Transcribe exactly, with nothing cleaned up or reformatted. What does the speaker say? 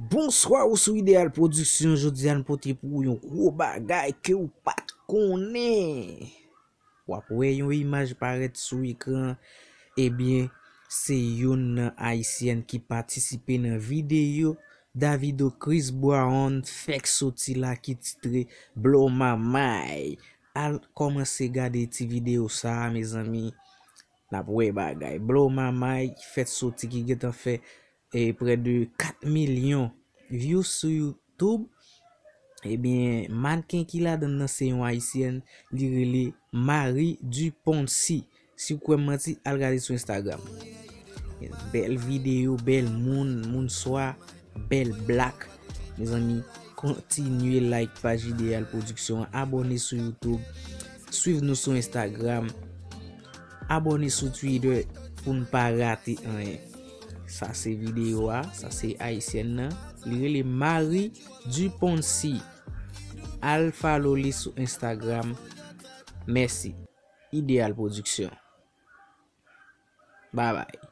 Bonswa, ou sou Ideal Production. Jodi a n pote pou ou yon gwo bagay ke ou pa t konnen. W ap wè yon imaj parèt sou ekran. Ebyen, se youn nan ayisyèn ki patisipe nan videyo Davido Chris Brown fèk soti la ki titre Blow My Mind. Al kòmanse gade ti videyo sa a, mezanmi. N ap wè bagay. Blow My Mind fèk soti ki gentan fè e prè de kat milyon views sou YouTube. Ebyen, mannken ki ladan l nan se yon ayisyèn, li rele Marie Duponcy. Si w kwè m manti, al gade sou Instagram. Bèl videyo, bèl moun, moun swa, bèl black. Mezanmi, kontinye like paj Ideal Production an, abòne sou YouTube, swiv nou sou Instagram, abòne sou Twitter pou n pa rate anyen. Sa se videyo a, sa se ayisyèn nan. Li rele Marie Duponcy. Al follow li sou Instagram. Mèsi. Ideal Production. Bye bye.